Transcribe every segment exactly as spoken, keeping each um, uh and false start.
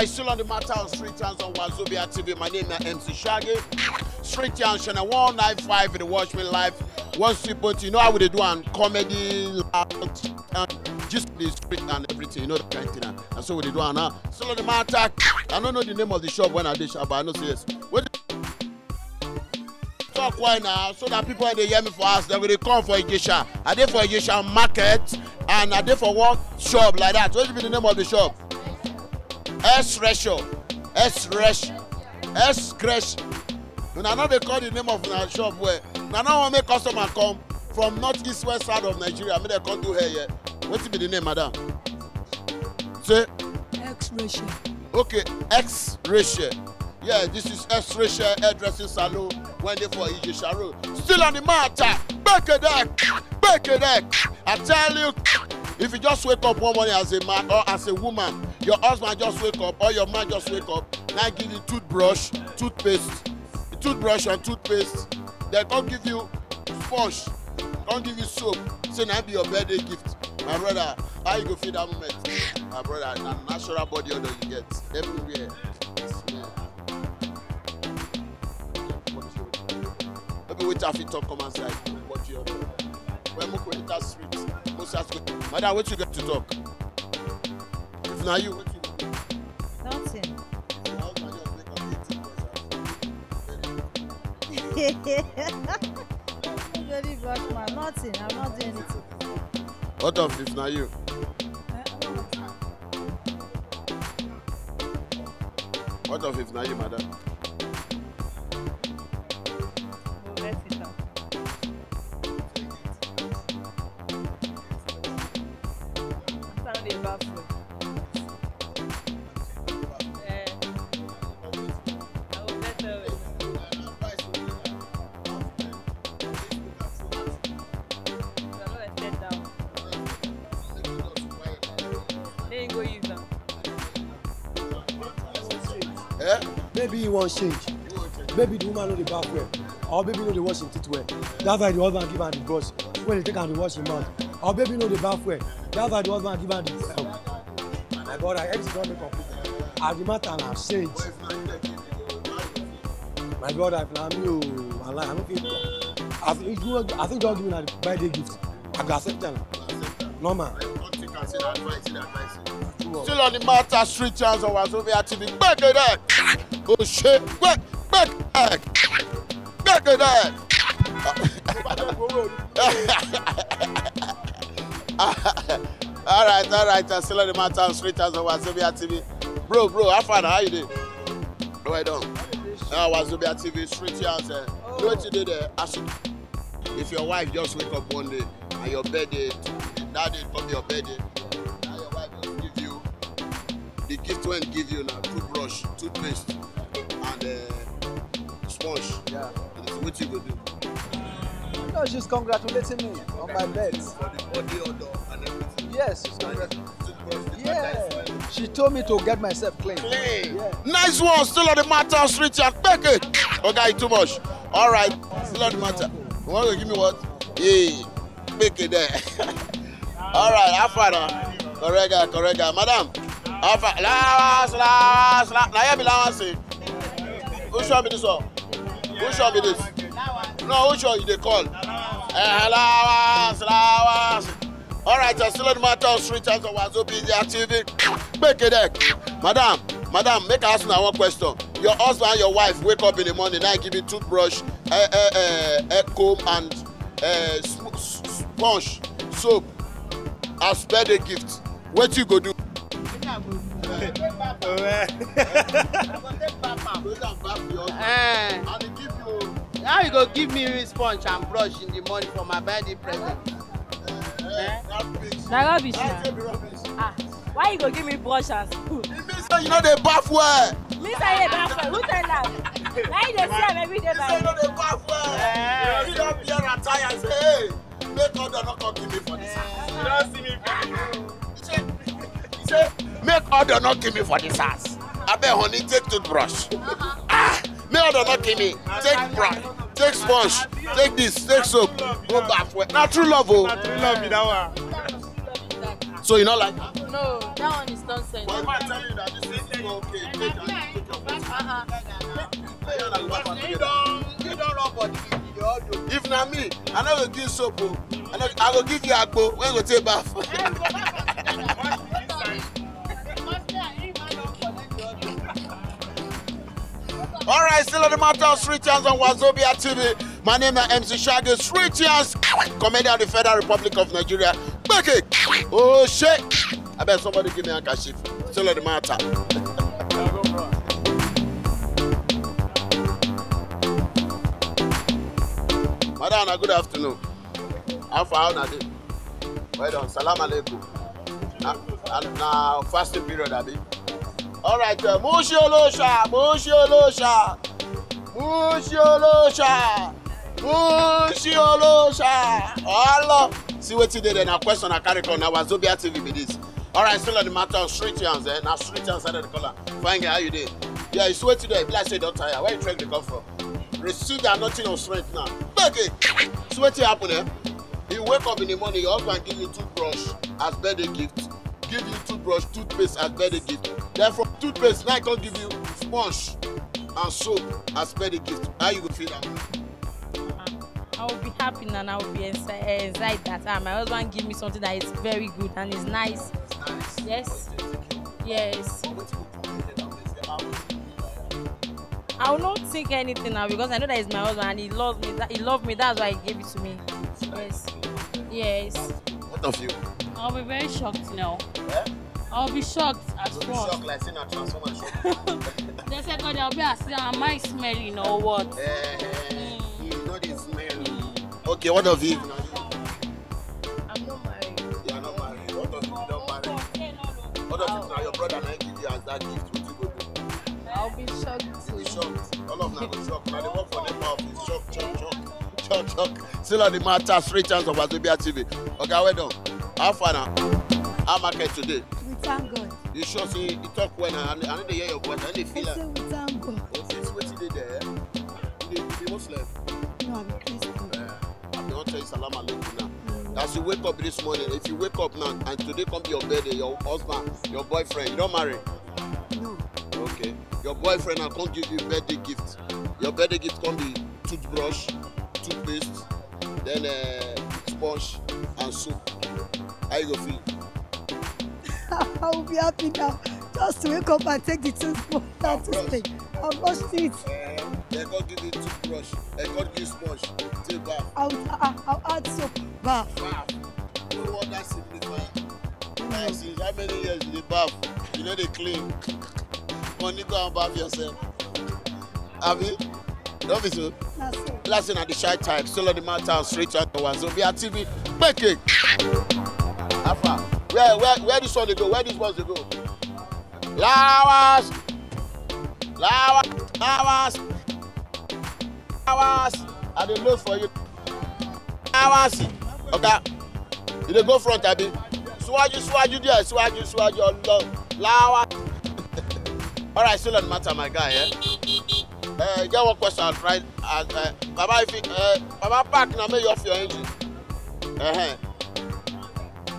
It's still on the matter of street hands on Wazobia T V. My name is M C Shaggy. Street hands channel one nine five. If you watch me live, one sweet point. You know how we dey do and comedy, laugh, and just the street and everything. You know the kind thing. And so we dey do and now. Still on the matter. I don't know the name of the shop when I dey shop, but I know say yes. What talk why now, so that people wey dey hear me for house, dem go dey come for Ijesha. I dey for Ijesha market and I dey for one shop like that. What be the name of the shop? S Ratio. S Ratio. S Crash. Una no dey call the name of una shop well. Una no wan make customer come from north, east, west side of Nigeria, make dem come do hair here. Wetin be the name, madam? Say X Ratio. Okay, X Ratio. Yeah, this is X Ratio Hairdressing Salon wey dey for Ijesha Road. Still on the matter. Back it up. Back it up. I tell you, if you just wake up one morning as a man or as a woman, your husband just wake up or your man just wake up, now give you toothbrush, toothpaste, toothbrush and toothpaste, dem come give you sponge, come give you soap, say na be your birthday gift. My brother, how you go feel that moment? My brother, na natural body odor you get everywhere. Smell. No be wetin I fit talk come outside, body odor. When we go enter street, most ask, madam, wetin you get to talk? If na you, wetin you go do? Nothing. If your husband just wake up, eat toothbrush and Very brush man, nothing. I'm not doing anything. What of if na you? Eh, no. What of if na you, madam? Go vex with am. After I no dey baff well. Eh. I go vex well well. Eh? Maybe he won't change. Maybe the woman know the bath well. Or maybe know the washing teeth well. That's why the husband give her the brush. When they take her the washing mouth. Or maybe know the bath well. That's why the husband give her the. My brother, everything don't make complete. As the matter now change. My brother, if na me, oh, wallahi, I no fit. I think you, I think you give me na the birthday gift. I go accept am. Normal. Still on the matter, street chance of Wazobia T V. Back it up. Oh shit. Back, back, back. Back it up. All right, all right. I still on the matter, street chance of Wazobia T V. Bro, bro, how far now? How you doing? Well done. Uh, Wazobia T V, street chance. Eh? You know what you do there? As you, if your wife just wake up one day and your birthday, that day come your birthday, now your wife just give you the gift when give you now toothbrush, toothpaste, and uh, sponge. Yeah. And it's what you go do. No, she's congratulating me on my birth. For the body odor and everything. Yes, she's congratulating. Yeah. She told me to get myself clean. Clean. Yeah. Nice one. Still on the matter, street chat. Make it. Okay, too much. All right. Still on the matter. You want to give me what? Yeah. Make it there. All right. How far now? Correct, correct. Madam. How far? Lawas, lawas, lawas. Now, hear me, lawas. Who show me this one? Who show me this? No, who show you they call? Eh, lawas, lawas. All right, I still on the matter of street chance of Wazobia T V. Make it there. Madam, madam, make I ask now one question. Your husband and your wife wake up in the morning, now give you toothbrush, uh, uh, uh, uh, comb, and uh, sp- s- sponge, soap as birthday gift. What you go do? Wetin I go do? I go take bath am. Wetin I bath your husband? Eh. And he give you. How you go give me sponge and brush in the morning for my birthday present? Eh, eh, that bitch. Na rubbish na. That is rubbish. Ah, why you go give me brush and spoon? He mean say you no dey baff well. Me say you dey baff well. Who tell am? Na you dey see am every day. He say you no dey baff well. Eh. You don wear attire say, hey, make order no come give me for this house. You don see me finish. He say, he say, make order no give me for this house. Abeg, honey, take toothbrush. Ah, make order no give me. Take brush, take sponge, take this, take soap. Go baff well. Na true love o. Na true love be that one. So you no like am? No, that one is nonsense. But if I tell you that this thing is not okay, take am, take your phone. Uh-uh. Make you, make you, you don, you don rub body with the audio. If na me, I no go give soap o. I no, I go give you agbo wey go take baff. All right, still on the matter of street chance on Wazobia T V. My name is M C Shaggy, street chance comedian of the Federal Republic of Nigeria. Make it. Oh shit. I bet somebody give me a handkerchief. Still on the matter. Madam, good afternoon. How far? How na dey? Well done. Salam alaikum. Na, na, na fasting period, abi? All right, uh, Mushi Olosha, Mushi Olosha, Mushi Olosha, Mushi Olosha. Hello. See wetin dey there. Na question I carry come. Na Wazobia T V be this. All right, still on the matter of street chance, eh? Na street chance I dey call am. Fine girl, how you dey? Yeah, you see wetin dey. Be like say you don tire. Where you trek dey come from? Receive that nothing of strength now. Beg it. See wetin happen, eh? You wake up in the morning, your husband give you toothbrush as birthday gift, give you toothbrush, toothpaste as birthday gift. Then from toothpaste, now he come give you sponge and soap as birthday gift. How you go feel that? I will be happy and I will be exci-, eh, excited that, ah, my husband give me something that is very good and is nice. Nice. Yes. Yes. I will not think anything now because I know that he's my husband and he loves me. That he loved me. That's why he gave it to me. Yes. Yes. What of you? I'll be very shocked now. Eh? I'll be shocked as You'll be fuck. Shocked like say na transformer shock. They say, "God, I'll be as, am I smelling or what?" Eh, eh, you know they smell. Okay, what of you? I'm not married. You are not married. What of you don't marry? What of you now? Your brother now give you as that gift. What you go do? I'll be shocked. You be shocked. All of them go shock. Now they work for them mouth. It's shock, shock, shock, shock, shock. Still on the matter, straight chance of Wazobia T V. Okay, well done. How far now? How market today? We thank God. You sure say you talk well? I, I need to hear your voice. I need to feel I say it. We thank God. Okay, so what you did there? You dey, you dey Muslim? No, I'm Christian. Eh, I don tell you salam alaikum now. Mm. As you wake up this morning, if you wake up now and today come be your birthday, your husband, your boyfriend, you don marry? No. Okay. Your boyfriend now come give you birthday gift. Your birthday gift come be toothbrush, toothpaste, then, eh, sponge and soap. How you go feel? I will be happy now. Just to wake up and take the toothbrush, that toothpaste. I brushed it. Eh, they go give you toothbrush. They go give you sponge. Take bath. I'll, I, I'll add soap. Bath. Bath. You know what that signify? Like, since how many years you dey baff? You know they clean. Money, go and baff yourself. Abi? Don't be so. That's it. Last thing at the shy type. Still on the matter. Straight out the one. So be a T V. Make it. Alpha. Where, where, where this one they go? Where this one they go? Lawas. Lawas. Lawas. Lawas. I dey look for you. Lawas. Okay. You dey go front, abi? Swaju, swaju there, swaju, swaju, Allah. Lawas. All right, still on the matter, my guy, eh? Eh, get one question, right? Uh, uh, Baba, if you, uh, Baba Park, now make you off your engine. Uh-huh.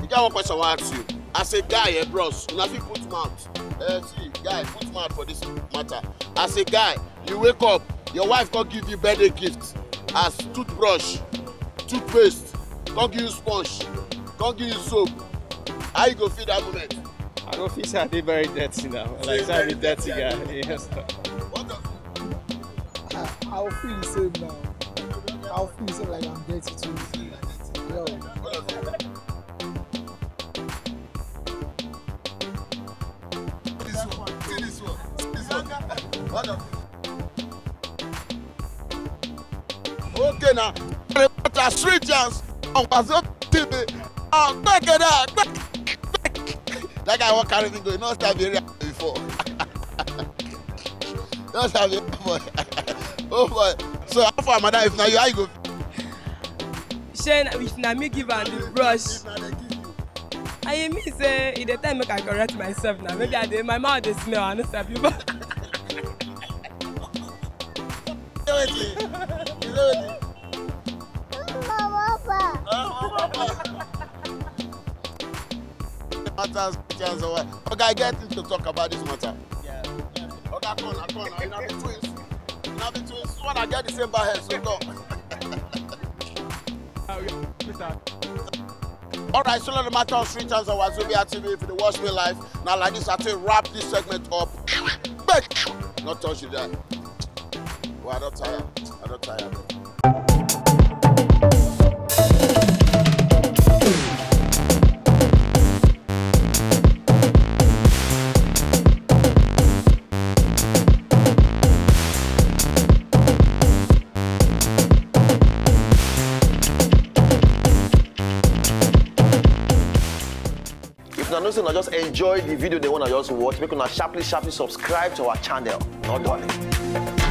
You get one question I want to ask you. As a guy, eh, bros, you know if you put mouth. Uh, see, guy, put mouth for this matter. As a guy, you wake up, your wife come give you birthday gift as toothbrush, toothpaste, come give you sponge, come give you soap. How you go feel that moment? I go feel say I dey very dirty now. Like say I be dirty guy. Yes. What of you? I, I will feel the same now. I will feel the same like I'm dirty too. Yo. What of you? This one, see this one, see this one. What of you? Okay now. Reporter street chance on Wazobia T V. Ah, back it up. That guy won't carry me go. You know, start area before. Don't start area before. Oh boy. So how far, madam? If now you, how you go? Shey na, if na me give am the brush. If na they give you. I mean say e dey time make I correct myself now. Maybe I dey, my mouth dey smell. I no sabi. But say wetin? You say wetin? Mama, papa. Ah, mama, papa. Chance, chance, or what? Okay, I get to talk about this matter. Yeah. Okay, come on, come on. You know the twins. You know the twins. When I get the same bad head, so come. All right, so let the matter of three times on Wazobia T V. If you watch me live, now like this, I take wrap this segment up. But not touch you there. Well, I don't tire. I don't tire. If una know say una just enjoy the video, they wanna just watch, make una sharply, sharply subscribe to our channel. Not done.